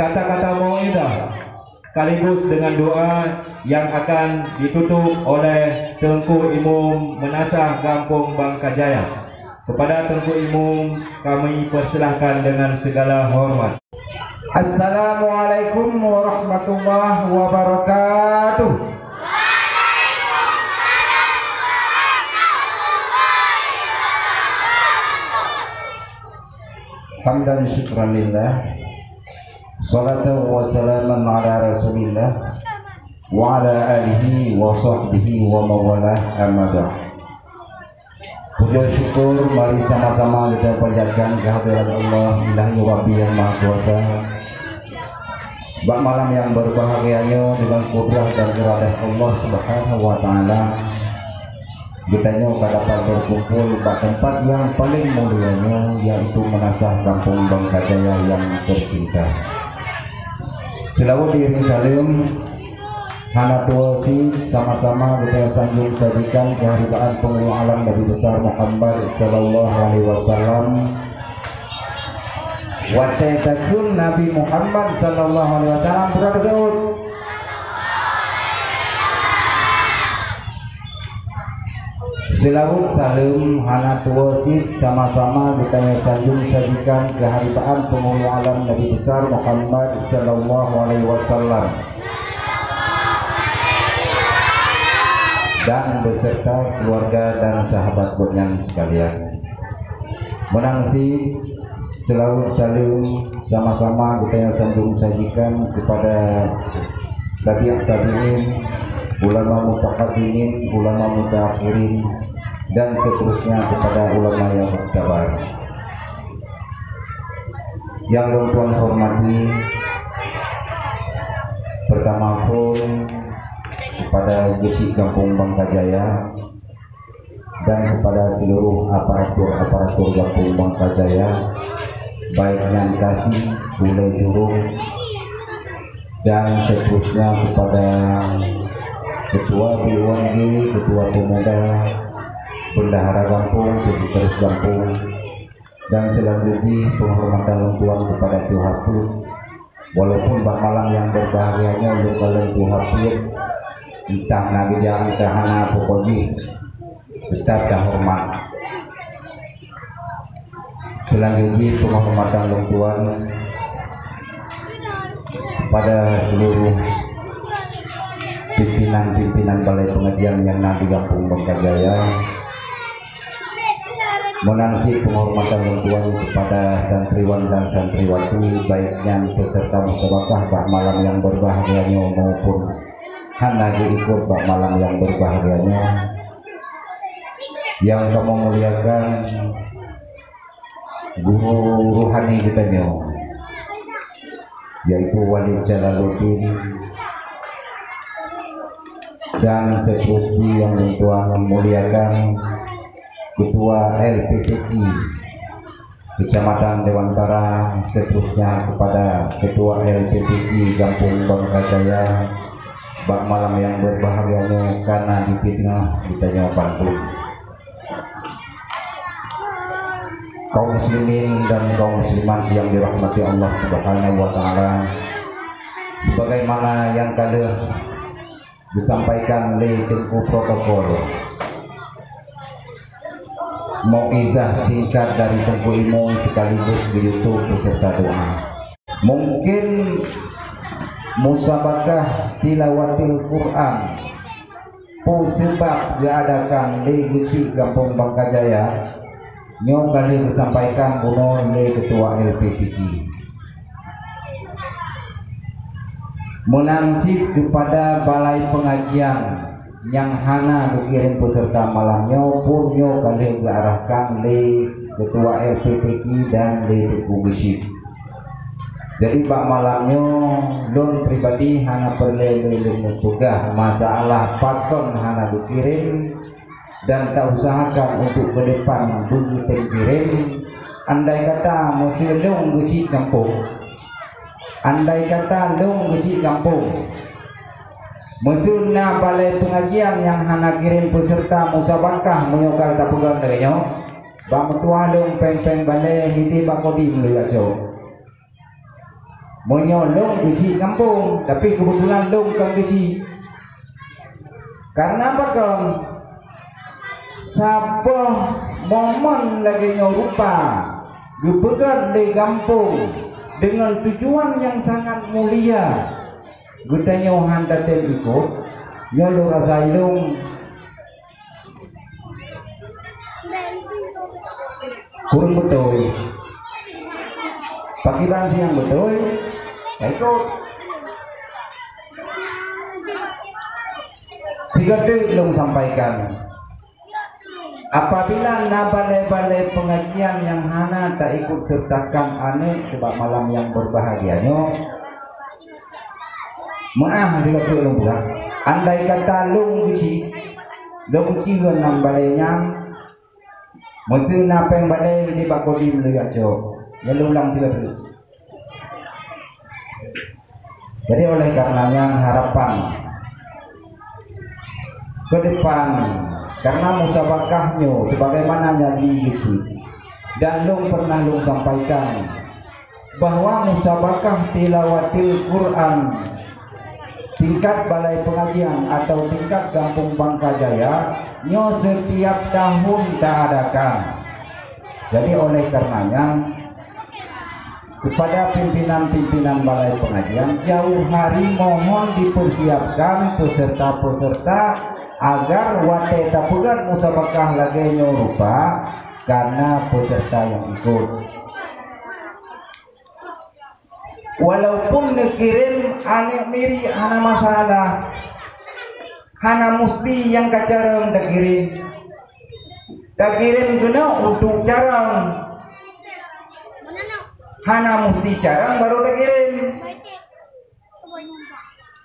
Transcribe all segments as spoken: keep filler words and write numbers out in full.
Kata-kata mau'izah sekaligus dengan doa yang akan ditutup oleh Teungku Imum Meunasah Gampông Bangka Jaya. Kepada Teungku Imum kami persilahkan dengan segala hormat. Assalamualaikum warahmatullahi wabarakatuh. Hamdan syukran lillah. Salatan wa salaman ala Rasulillah wa ala alihi wa sahbihi wa mawalah, amma ba'd. Puja syukur mari sama-sama kita panjatkan kehadirat Allah Ilahi Rabbi yang Maha Kuasa. Bak malam yang berbahagia nyoe, dengan kudrah dan iradah Allah Subhanahu wa Ta'ala, geutanyoe ka dapat berkumpul bak tempat yang paling mulia nyoe, yaitu Meunasah Gampông Bangka Jaya yang tercinta. Seulaweuet diiring saleuem, hana tuwoe cit, sama-sama geutanyoe sanjong sajikan keuharibaan Peungulung Alam Nabi Besar Muhammad sallallahu alaihi wasallam. Watée takheun Nabi Muhammad sallallahu alaihi wasallam, peue teuseubut? Seulaweuet saleuem hana tuwoe cit, sama-sama geutanyoe sanjong sajikan keuharibaan Peungulung Alam Nabi Besar Muhammad sallallahu alaihi wasallam dan beserta keluarga dan sahabat gobnyan sekalian. Meunan cit, seulaweuet saleuem sama-sama geutanyoe sanjong sajikan kepada tabi'ut tabi'in, ulama mutaqaddimin, ulama mutaakhirin, dan seterusnya kepada ulama yang muktabar. Yang lôn tuan hormati, pertama pun kepada Geuchik Gampông Bangka Jaya, dan kepada seluruh aparatur-aparatur Gampông Bangka Jaya, baik nyang ka sie, ulée jurong, dan seterusnya kepada Ketua B U M G, Ketua Pemuda, Bendahara Gampông, Sekretaris Gampông, dan selanjutnya penghormatan lôn tuan kepada Tuha Peuet. Walaupun bak malam nyang berbahagia nyoe lôn kalon Tuha Peuet, entah na geujak entah hana, pokok jih tetap tahoreumat. Selanjutnya penghormatan lôn tuan kepada seluruh pimpinan-pimpinan balai pengajian nyang na di Gampông Bangka Jaya. Meunan cit penghormatan lôn tuan kepada santriwan dan santriwati, baik nyang peserta musabakah bak malam nyang berbahagia nyoe maupun hana geuikot bak malam nyang berbahagia nyoe. Nyang kamoe muliakan guru rohani geutanyoe, yaitu Walid Jalaluddin, dan seterusnya nyang lôn tuan muliakan Ketua L P P Q Kecamatan Dewantara, seterusnya kepada Ketua L P P Q Gampông Bangka Jaya, bak malam nyang berbahagia nyoe kana di teungoh geutanyoe bandum. Kaum muslimin dan kaum muslimat yang dirahmati Allah Subhanahu wa Ta'ala, sebagaimana nyang ka lheueh disampaikan lé Teungku Protokol, mau'izah singkat dari Teungku Imum sekaligus geuyue tutup beserta doa. Mungken musabakah tilawatil Quran peue seubab geuadakan lé Geuchik Gampông Bangka Jaya, nyoe ka lheueh geusampaikan bunoe lé Ketua L P P Q. Meunan cit keupada balai pengajian nyang hana geukirém peuseureuta malam nyoe, pun nyoe ka lheueh geuarahkan lé Ketua L P P Q dan lé Teungku Geuchik. Jadi, bak malam nyoe, lôn pribadi hana peureulée lé lôn meupeugah masalah pakon hana geukirém dan tausahakan untuk keudepan beugeutem kirém. Andai kata meuseu lôn Geuchik Gampông, andai kata lôn Geuchik Gampông, meuseu na balai pengajian nyang hana kirém peuseureuta musabakah meunyoe ka tapeugah lagée nyoe, bak meutuah lôn péng-péng balée hidéh bak Kodim lôn jak cok. Meunyoe lôn geuchik gampông, tapi keubeutulan lôn kon geuchik. Karena pakon? Saboh momen lagée nyoe rupa geupeugét lé gampông deungon tujuan nyang sangat mulia. Geutanyoe hana tatem ikot, nyoe lôn rasa ilong kureueng beutôi. Pakriban nyang beutôi, taikot. Sigoe teuk lôn sampaikan. Apabila na balai-balai pengajian nyang hana taikot sertakan aneuk bak malam nyang berbahagia nyoe, meu'ah sigoe teuk lôn peugah. Andai kata lôn geuchik, lôn geuchik ngon nan balai nyan, meuseu na péng balai di bak kodim lôn jak cok, nyan lôn ulang sigoe teuk. Jadi oleh karenanya harapan ke depan, karena musabakah nyoe sebagaimana janji Yesus dan lôn pernah lôn sampaikan bahwa musabakah tilawatil Quran tingkat balai pengajian atau tingkat Gampông Bangka Jaya nyoe setiap tahun taadakan. Jadi oleh karenanya kepada pimpinan-pimpinan balai pengajian, jauh hari mohon dipersiapkan peserta-peserta agar watée tapeugét musabakah lagée nyoe rupa, karena peserta nyang ikot. Walaupun neukirém aneuk mirit hana masalah, hana musti nyang ka carông takirém. Takirém keunoe untuk carông. Hana musti carông barô takirém.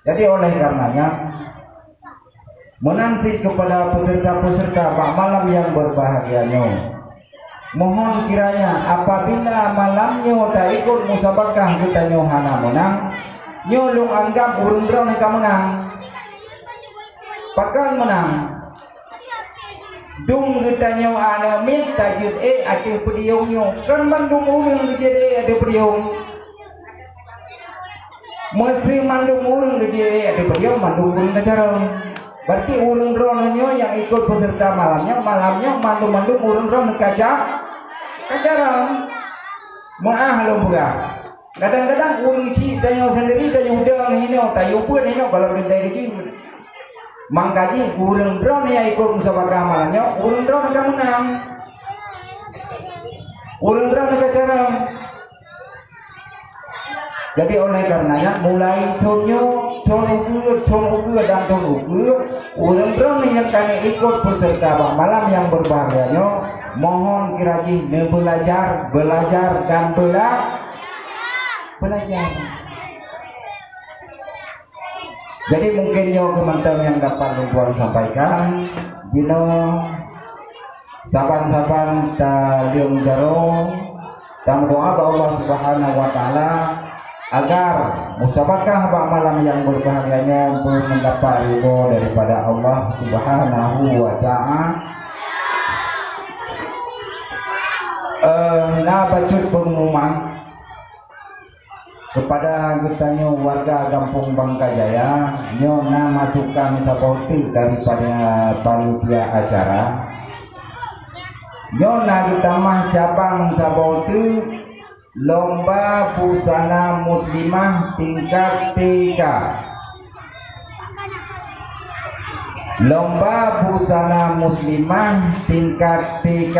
Jadi oleh karenanya, meunan cit kepada peserta-peserta bak malam nyang berbahagia nyoe. Mohon kiranya apabila malam nyoe taikot musabakah geutanyoe hana meunang, nyoe lôn anggab ureuëng droeneuh ka meunang. Pakon meunang? Dum geutanyoe aneuk miet tajeuet ék ateueh podium nyoe, kon mandum ureuëng geujeuet ék ateueh podium. Meuseu mandum ureuëng geujeuet ék ateueh podium, mandum ureuëng ka carông. Berarti ureuëng droeneuh nyoe nyang ikot peserta malam nyoe, malam nyoe mandum-mandum ureuëng droeneuh ka ca-, ka carông. Meu'ah lôn peugah. Kadang-kadang ureuëng chik tanyoe sendiri, tanyoe udang hinoe, tanyoe pun hinoe kalau dendai kecil. Mangka jih ureuëng droeneuh nyang ikot musabakah malam nyoe, ureuëng droeneuh ka meunang. Ureuëng droeneuh ka carông. Jadi oleh karenanya mulai thon nyoe, thon ukeue, thon ukeue dan thon ukeue, ureuëng droeneuh nyang ka ikot peserta bak malam nyang berbahagia nyoe, mohon kira jih neubelajar, belajar dan bela-, belajar. Jadi mungkin nyoe keuh mantong nyang dapat lôn tuan sampaikan. Jinoe saban-saban taleueng jaroe, tameudoa bak Allah Subhanahu wa Taala agar musabakah bak malam nyang berbahagia nyoe beumeudapat ridho daripada Allah Subhanahu wa Taala. Eh, na bacut pengumuman. Kepada geutanyoe warga Gampông Bangka Jaya, nyoe na masukan saboh teuk daripada panitia acara. Nyoe na geutamah cabang saboh teuk lomba busana muslimah tingkat T K. Lomba busana muslimah tingkat T K.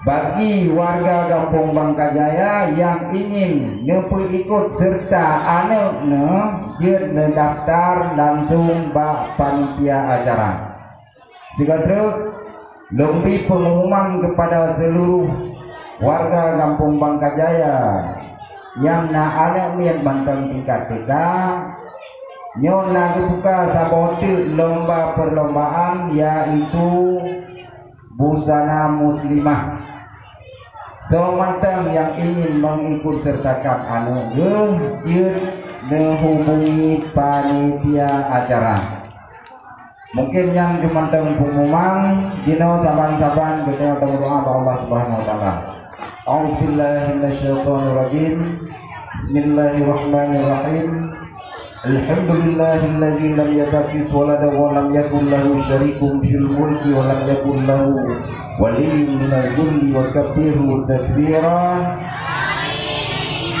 Bagi warga Gampông Bangka Jaya nyang ingin neupeuikot serta aneuk neuh, jeuet neudaftar langsung bak panitia acara. Sigoe treuk, lôn bri pengumuman kepada seluruh warga Gampông Bangka Jaya nyang na aneuk miet mantong tingkat T K, nyoe na geubuka saboh teuk lomba perlombaan, yaitu busana muslimah. Soe mantong nyang ingin mengikut sertakan aneuk geuh, jeuet neuhubungi panitia acara. Mungkin nyan keuh mantong pengumuman, jinoe saban-saban geutanyoe tameudoa bak Allah Subhanahu wa Taala. A'udzubillahi minasyaitonirrajim. بسم الله الرحمن الرحيم. الحمد لله الذي لم يتخذ ولدا ولم يكن له شريك في الملك ولم يكن له ولي من الذل وكبره تكبيرا.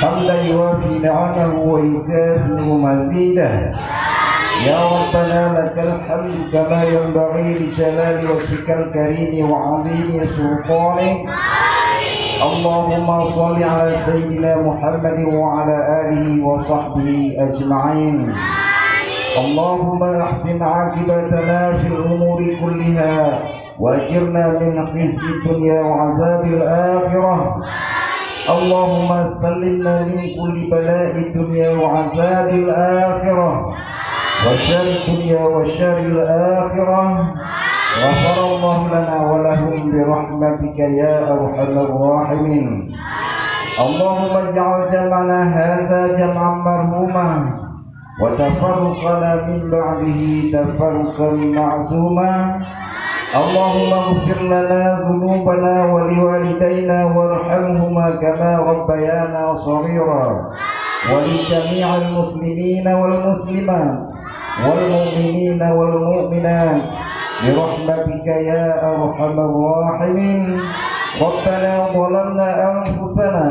حمدا يوافي نعمه ويكافئ مزيده. يا ربنا لك الحمد كما ينبغي لجلال وجهك الكريم وعظيم سلطانك. اللهم صل على سيدنا محمد وعلى آله وصحبه أجمعين. اللهم أحسن عاقبتنا في الأمور كلها وأجرنا من خزي الدنيا وعذاب الآخرة. اللهم سلمنا من كل بلاء الدنيا وعذاب الآخرة وشر الدنيا وشر الآخرة. غفر الله لنا ولهم برحمتك يا أرحم الراحمين. اللهم اجعل جمعنا هذا جمعا مرحوما وتفرقنا من بعده تفرقا معصوما. اللهم اغفر لنا ذنوبنا ولوالدينا وارحمهما كما ربيانا صغيرا، ولجميع المسلمين والمسلمات والمؤمنين والمؤمنات برحمتك يا أرحم الراحمين. ربنا ظلمنا أنفسنا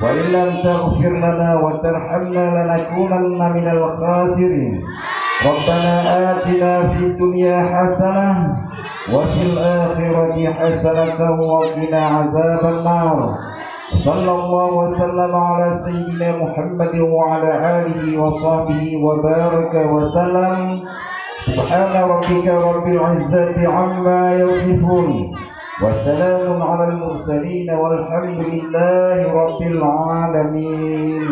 وإن لم تغفر لنا وترحمنا لنكونن من الخاسرين. ربنا آتنا في الدنيا حسنة وفي الآخرة حسنة وقنا عذاب النار. صلى الله وسلم على سيدنا محمد وعلى آله وصحبه وبارك وسلم. سبحان ربك رب العزة عما يصفون. وسلام على المرسلين والحمد لله رب العالمين.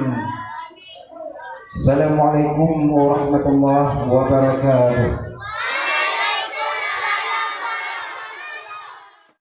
السلام عليكم ورحمة الله وبركاته.